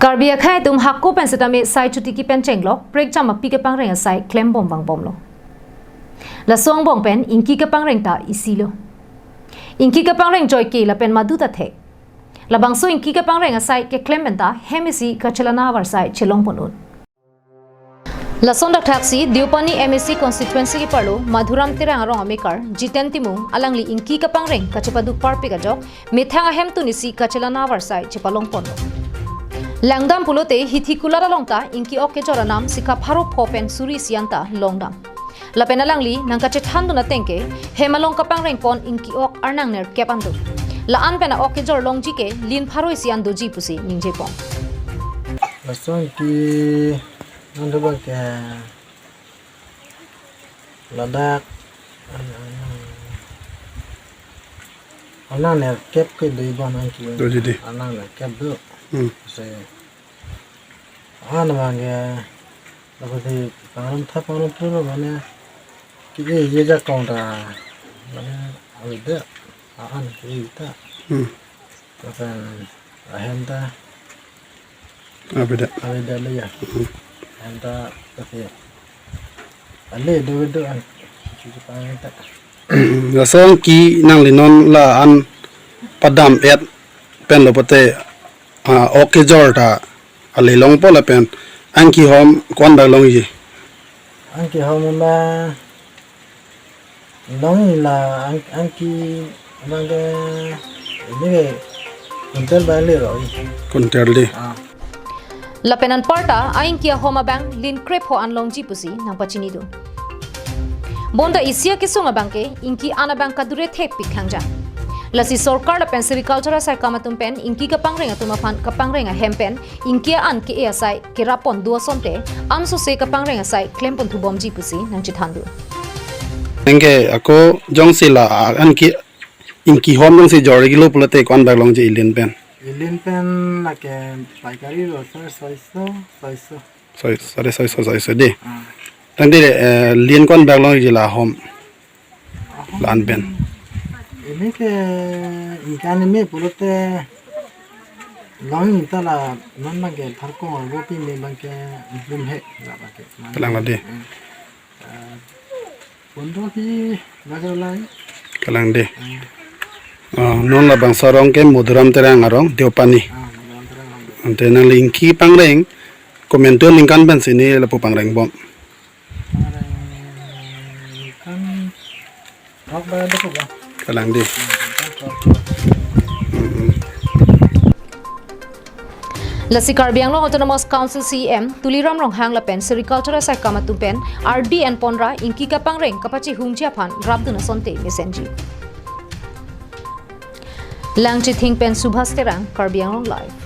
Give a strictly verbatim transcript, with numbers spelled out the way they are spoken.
Karbi akhei atum hako pen setame sai chotiki pen chenglok prekjam api kepangreng asai klembom vangbomlo. Laso angbong pen ingki kepangreng ta isilo. Ingki kepangreng joike lapen madu ta thek. Labangso ingki kepangreng asai keklem pen ta hem isi kachelang avarsai chelongpon un. Lason dak thaksi Deopani M A C constituency keparlo Madhuram Terang arong amekar Jiten Timung alangli ingki kepangreng kachepaduk parpik ajok methang ahemtun isi kachelang avarsai chepalongponlo. Langdam pulote hithi kulat along ta ingki ok kejor anam sika pharo pho pen suri isi an ta longdam. Lapen alangli nangkachethandun ateng ke hem along kapangrengpon ingki ok arnang nerkep an do. La-an pen a-ok kejor longji ke lin pharo isi an doji pusi ningjepon. Lason ke nang do bang ke ladak arnang nerkep ke do iban an ki. Doji di. Arnang nerkep do. Hmm. Se an abang ke lapu si pangrum thap pangrum thap lo mane ke-e ajakong ta mane avedet an ke-e ta. Hmm. Lapen ahem ta avedet. Avedet lo ya. Hmm. Ahem ta kasi ale do do an. Cuci pang ta. Lason ke nangli non la-an padam et pen lo pote, ah, ok kejor ta ale longpo lapen ingki hom ko-an bak longji? Ingki hom ma longji la ing-, ingki abang ke ini ke kuntel bang le roi. Kuntel di. Ah. Lapen anparta a-ingki ahom abang lin krepho an longji pusi nangpachinidun. Bonta isi akesung abang ke ingki an abang kadure thekpik khangjang. Lasi sorkar lapen sericulture asai kam atum pen ingki kepangreng atum aphan kepangreng ahem pen ingki an ke-e asai kerap pon do asonte ansose kepangreng asai klempon thubomji pusi nangchethandun. Nangke ako jongsi la-an ke ingki hom jongsi jor kilo pulote ko-an bak longji ilin pen? Ilin pen lake paikari lo sar soiso, soiso. Soi, sare soiso, soiso di. Ah. Tangte, eh, lin ko-an bak longji la hom? Ahom. La-an pen. Ini ke ingkan ini pulote longji ta la non bang ke tharkong arbo pi me bang ke bum he la bang ke. Kalang la di. Hmm. Ah, pondro ki bak lai. Kalang di. Hmm. Oh, non labangso arong ke Madhuram Terang arong, Deopani. Ah, Madhuram Terang arong. Ante nangli ingki pangreng, komantu aningkan pensi ne lapu pangrengbom? Pangreng kan rok ba deko ba. Kalang di. Hmm, kan rok. Mm-mm. Lasi Karbi Anglong Autonomous Council C E M Tuliram Ronghang lapen sericulture asai kam atum pen ardi enpon ra ingki kepangreng kapachihungji aphan rapdun asonte mesenji. Langchithing pen Subhas Terang, Karbi Anglong Live.